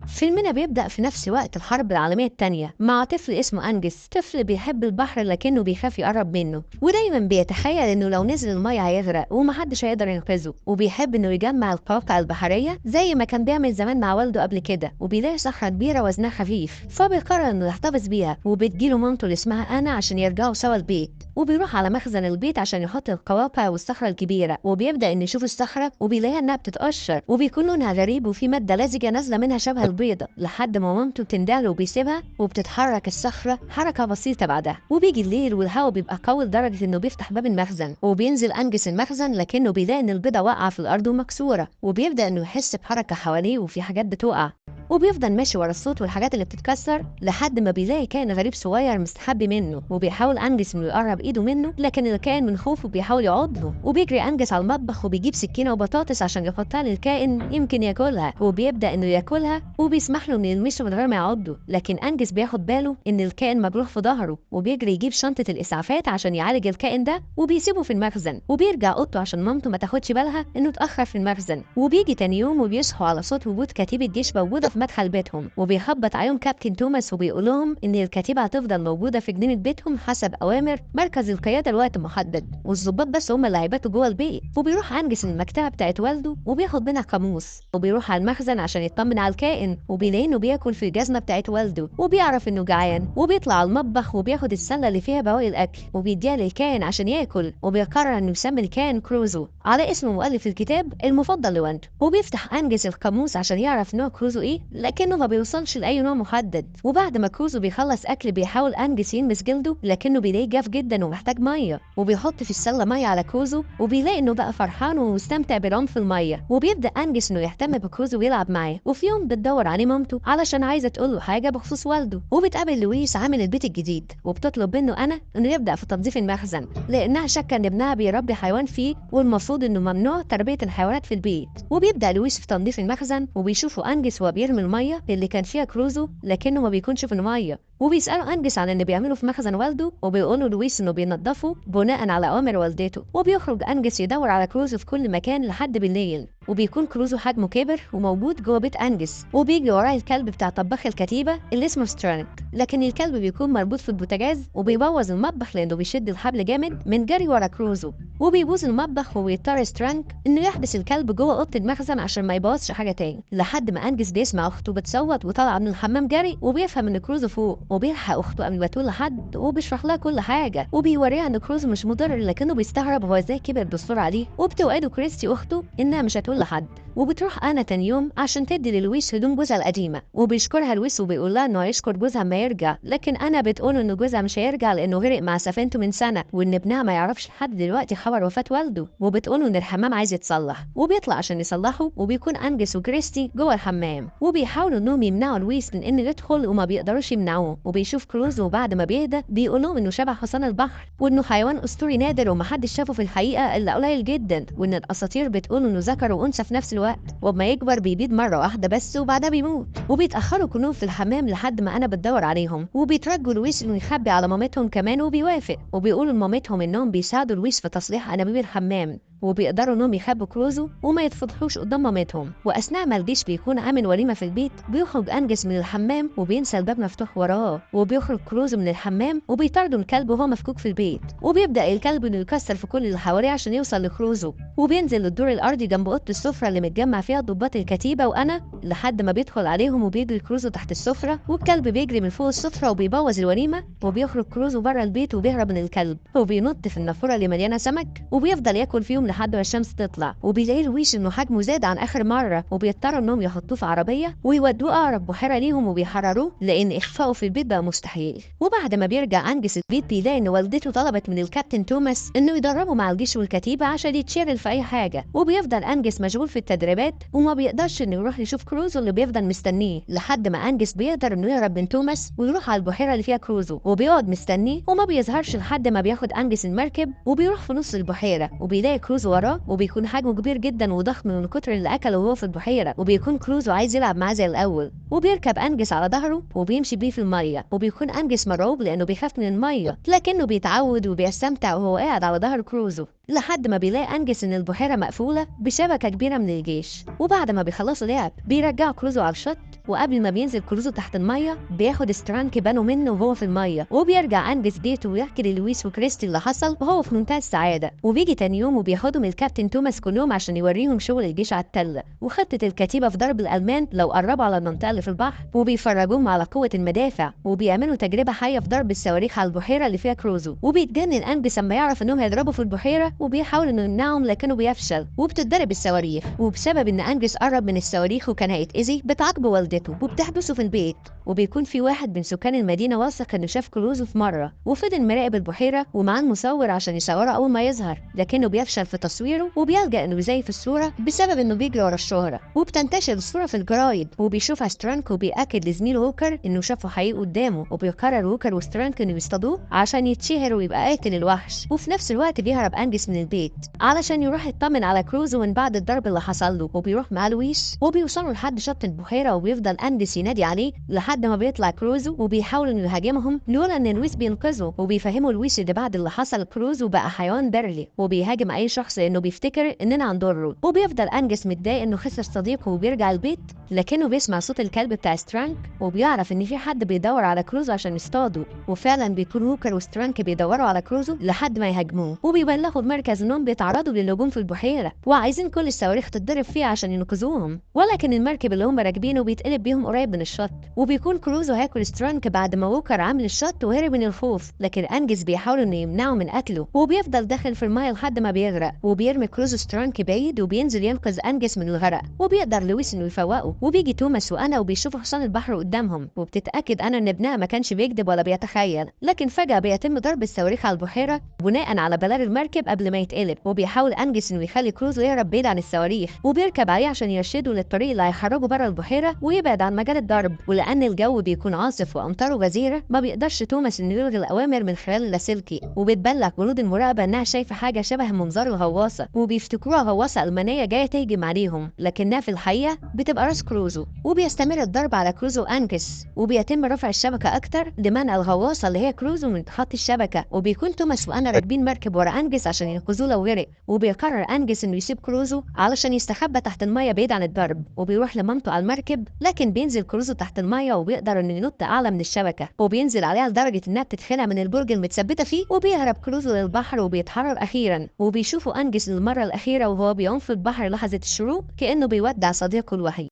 فيلمنا بيبدأ في نفس وقت الحرب العالمية التانية مع طفل اسمه أنجس، طفل بيحب البحر لكنه بيخاف يقرب منه، ودايما بيتخيل انه لو نزل المية هيغرق ومحدش هيقدر ينقذه، وبيحب انه يجمع القواقع البحرية زي ما كان بيعمل زمان مع والده قبل كده. وبيلاقي صخرة كبيرة وزنها خفيف فبيقرر انه يحتفظ بيها، وبتجيله مامته اللي اسمها أنا عشان يرجعوا سوا البيت. وبيروح على مخزن البيت عشان يحط القواقع والصخرة الكبيرة، وبيبدأ انه يشوف الصخرة وبيلاقيها انها بتتقشر وبيكون لونها غريب وفي مادة لزجة نازلة منها شبه البيضة، لحد ما مامته بتندهله وبيسيبها وبتتحرك الصخرة حركة بسيطة بعدها. وبيجي الليل والهواء بيبقى قوي لدرجة انه بيفتح باب المخزن وبينزل أنجس المخزن، لكنه بيلاقي ان البيضة واقعة في الأرض ومكسورة، وبيبدأ انه يحس بحركة حواليه وفي حاجات بتقع، وبيفضل ماشي ورا الصوت والحاجات اللي بتتكسر لحد ما بيلاقي كائن غريب صغير مستخبي منه، وبيحاول أنجس انه يقرب ايده منه لكن الكائن من خوفه بيحاول يعضه. وبيجري أنجس على المطبخ وبيجيب سكينة وبطاطس عشان يحطها للكائن يمكن ياكلها، وبيبدأ انه ياكلها وبيسمح له انه يلمسه من غير ما يعضه، لكن أنجس بياخد باله ان الكائن مجروح في ظهره، وبيجري يجيب شنطة الإسعافات عشان يعالج الكائن ده وبيسيبه في المخزن، وبيرجع اوضته عشان مامته ما تاخدش بالها انه اتأخر في المخزن. وبيجي تاني يوم وبيصحوا على صوت وجود كتيبة جيش موجودة في مدخل بيتهم، وبيخبط عليهم كابتن توماس وبيقول لهم ان الكتيبة هتفضل موجودة في جنينة بيتهم حسب اوامر مركز القيادة لوقت محدد، والظباط بس هم اللي هيباتوا جوه البيت. وبيروح انجس المكتبة بتاعت والده وبياخد منها قاموس، وبيروح على المخزن عشان يطمن على الكائن، وبيلاقي انه بياكل في الجزمة بتاعت والده وبيعرف انه جعان، وبيطلع على المطبخ وبياخد السلة اللي فيها بواقي الاكل وبيديها للكائن عشان ياكل، وبيقرر انه يسمي الكائن كروزو على اسم مؤلف الكتاب المفضل لوالده. وبيفتح انجس القاموس عشان يعرف نوع كروزو ايه، لكنه ما بيوصلش لاي نوع محدد. وبعد ما كروزو بيخلص اكل بيحاول انجس يلمس جلده لكنه بيلاقيه جاف جدا ومحتاج مية، وبيحط في السلة مية على كروزو وبيلاقي انه بقى فرحان ومستمتع بالعوم في المية. وبيبدا انجس انه يهتم بكروزو ويلعب معاه. وفي يوم بتدور عليه مامته علشان عايزه تقول له حاجة بخصوص والده، وبتقابل لويس عامل البيت الجديد، وبتطلب منه انا انه يبدا في تنظيف المخزن لانها شاكه ان ابنها بيربي حيوان فيه والمفروض انه ممنوع تربيه الحيوانات في البيت. وبيبدا لويس في تنظيف المخزن وبيشوفوا انجس وهو بيرمي المية اللي كان فيها كروزو لكنه ما بيكونش في المية، وبيسألوا أنجس عن اللي بيعمله في مخزن والده، وبيقولوا لويس إنه بينظفه بناء على أوامر والدته. وبيخرج أنجس يدور على كروزو في كل مكان لحد بالليل، وبيكون كروزو حجمه كبر وموجود جوه بيت أنجس، وبيجي وراه الكلب بتاع طباخ الكتيبة اللي اسمه سترانك، لكن الكلب بيكون مربوط في البوتاجاز وبيبوظ المطبخ لأنه بيشد الحبل جامد من جري ورا كروزو، وبيبوظ المطبخ وبيضطر سترانك إنه يحبس الكلب جوه أوضة المخزن عشان ما يبوظش حاجة تاني، لحد ما أنجس بيسمع أخته بتصوت وطالعة من الحمام جري، وبيفهم إن كروزو فوق، وبيلحق اخته قبل ما تقول لحد وبيشرح لها كل حاجة، وبيوريها ان كروزو مش مضر لكنه بيستغرب هو ازاي كبر بالسرعة دي، وبتوعده كريستي اخته انها مش هتقول لحد. وبتروح انا تاني يوم عشان تدي للويس هدوم جوزها القديمة، وبيشكرها لويس وبيقول لها انه هيشكر جوزها اما يرجع، لكن انا بتقول ان جوزها مش هيرجع لانه غرق مع سفينته من سنة، وان ابنها ما يعرفش لحد دلوقتي خبر وفاه والده، وبتقول ان الحمام عايز يتصلح، وبيطلع عشان يصلحه، وبيكون انجس وكريستي جوه الحمام، وبيحاولوا انهم يمنعوا لويس من انه يدخل وما بيقدروش يمنعوه. وبيشوف كروزو وبعد ما بيهدى بيقول لهم انه شبه حصان البحر، وانه حيوان اسطوري نادر ومحدش شافه في الحقيقة الا قليل جدا، وان الاساطير بتقول انه ذكر وانثى في نفس الوقت، وما يكبر بيبيض مرة واحدة بس وبعدها بيموت. وبيتاخروا كلهم في الحمام لحد ما انا بتدور عليهم، وبيترجوا لويس انه يخبي على مامتهم كمان وبيوافق، وبيقولوا لمامتهم انهم بيساعدوا لويس في تصليح انابيب الحمام، وبيقدروا انهم يخبوا كروزو وما يتفضحوش قدام مامتهم. واثناء ما الجيش بيكون عامل وليمة في البيت بيخرج انجس من الحمام وبينسى الباب مفتوح وراه، وبيخرج كروزو من الحمام وبيطاردوا الكلب وهو مفكوك في البيت، وبيبدا الكلب انه يكسر في كل اللي حواليه عشان يوصل لكروزو، وبينزل للدور الارضي جنب اوضة السفرة اللي متجمع فيها ضباط الكتيبة وانا، لحد ما بيدخل عليهم وبيجري كروزو تحت السفرة، والكلب بيجري من فوق السفرة وبيبوظ الوليمة، وبيخرج كروزو بره البيت وبيهرب من الكلب، وبينط في النافوره اللي مليانة سمك وبيفضل ياكل فيهم لحد ما الشمس تطلع. وبيلاقي لويس انه حجمه زاد عن اخر مرة، وبيضطروا انهم يحطوه في عربية ويودوه اقرب بحيرة ليهم وبيحرروه لان اخفائه في البيت بقى مستحيل. وبعد ما بيرجع انجس البيت بيلاقي ان والدته طلبت من الكابتن توماس انه يدربه مع الجيش والكتيبه عشان يتشغل في اي حاجة، وبيفضل انجس مشغول في التدريبات وما بيقدرش انه يروح يشوف كروزو اللي بيفضل مستنيه، لحد ما انجس بيقدر انه يهرب من توماس ويروح على البحيرة اللي فيها كروزو، وبيقعد مستنيه وما بيظهرش لحد ما بياخد انجس المركب وبيروح في نص البحيرة، وبيلاقي كروزو كروزو وراه، وبيكون حجمه كبير جدا وضخم من كتر اللي اكله وهو في البحيرة، وبيكون كروزو عايز يلعب معاه زي الاول، وبيركب انجس على ظهره وبيمشي بيه في المية، وبيكون انجس مرعوب لانه بيخاف من المية، لكنه بيتعود وبيستمتع وهو قاعد على ظهر كروزو، لحد ما بيلاقي انجس ان البحيرة مقفولة بشبكة كبيرة من الجيش. وبعد ما بيخلصوا لعب بيرجعوا كروزو على الشط، وقبل ما بينزل كروزو تحت المية بياخد سترانك باله منه وهو في المية، وبيرجع انجس بيته ويحكي للويس وكريستي اللي حصل وهو في منتهى السعادة. وبيجي تاني يوم وبياخدهم الكابتن توماس كلهم عشان يوريهم شغل الجيش على التلة وخطه الكتيبة في ضرب الالمان لو قربوا على المنطقة اللي في البحر، وبيفرجوهم على قوة المدافع، وبيعملوا تجربه حيه في ضرب الصواريخ على البحيرة اللي فيها كروزو. وبيتجنن انجس لما يعرف انهم هيضربوا في البحيرة، وبيحاول انه يمنعهم لكنه بيفشل وبتتضرب الصواريخ. وبسبب ان انجس قرب من الصواريخ وكان هيتأذي بتعاقبه والدته وبتحبسه في البيت. وبيكون في واحد من سكان المدينة واثق انه شاف كروزو في مرة، وفضل مراقب البحيرة ومعاه المصور عشان يصوره اول ما يظهر، لكنه بيفشل في تصويره وبيلجأ انه يزيف الصورة بسبب انه بيجري ورا الشهرة. وبتنتشر الصورة في الجرايد، وبيشوفها سترانك وبيأكد لزميله ووكر انه شافه حقيقي قدامه، وبيقرر ووكر وسترانك انه يصطادوه عشان يتشهر ويبقى قاتل الوحش. وفي نفس الوقت بيهرب انجس من البيت علشان يروح يطمن على كروزو من بعد الضرب اللي حصل له، وبيروح مع لويس وبيوصلوا لحد شط البحيرة، وبيفضل انجس ينادي عليه لحد ما بيطلع كروزو وبيحاول انه يهاجمهم لولا ان لويس بينقذه. وبيفهموا لويس ان بعد اللي حصل كروزو بقى حيوان بري وبيهاجم اي شخص لانه بيفتكر اننا هنضره. وبيفضل انجس متضايق انه خسر صديقه وبيرجع البيت، لكنه بيسمع صوت الكلب بتاع سترانك وبيعرف ان في حد بيدور على كروزو عشان يصطاده. وفعلا بيكون ووكر وسترانك بيدوروا على كروزو لحد ما يهاجموه، وبيبلغوا المركز انهم بيتعرضوا للهجوم في البحيرة وعايزين كل الصواريخ تتضرب فيها عشان ينقذوهم، ولكن المركب اللي هم راكبينه بيتقلب بيهم قريب من الشط، وبيكون كروزو هياكل سترانك بعد ما ووكر عامل الشط وهرب من الخوف، لكن انجس بيحاول انه يمنعه من قتله وبيفضل داخل في المايه لحد ما بيغرق. وبيرمي كروزو سترانك بعيد وبينزل ينقذ انجس من الغرق، وبيقدر لويس انه يفوقه. وبيجي توماس وانا وبيشوفوا حصان البحر قدامهم، وبتتاكد انا ان ابنها ما كانش بيكذب ولا بيتخيل، لكن فجاة بيتم ضرب الصواريخ على البحيرة بناء على بلاغ المركب قبل ما يتقلب. وبيحاول انجس انه يخلي كروزو يهرب بعيد عن الصواريخ، وبيركب عليه عشان يرشده للطريق اللي هيخرجه بره البحيرة ويبعد عن مجال الضرب. ولان الجو بيكون عاصف وامطاره غزيرة ما بيقدرش توماس انه يلغي الاوامر من خلال اللاسلكي، وبتبلغ جنود المراقبة انها شايفه حاجة شبه منظار الغواصة، وبيفتكروها غواصه المانية جاية تهجم عليهم، لكنها في الحقيقة بتبقى راس كروزو. وبيستمر الضرب على كروزو انجس، وبيتم رفع الشبكة اكتر لمنع الغواصة اللي هي كروزو من خط الشبكة. وبيكون توماس وانا راكبين مركب ورا انجس عشان ينقذوه لو غرق، وبيقرر انجس انه يسيب كروزو علشان يستخبى تحت المية بعيد عن الضرب، وبيروح لمامته على المركب، لكن بينزل كروزو تحت المية وبيقدر انه ينط اعلى من الشبكة، وبينزل عليها لدرجة انها بتتخلع من البرج المتثبته فيه، وبيهرب كروزو للبحر وبيتحرر اخيرا. وبيشوفوا انجس للمرة الاخيرة وهو بيعوم في البحر لحظة الشروق كانه بيودع صديقه الوحيد.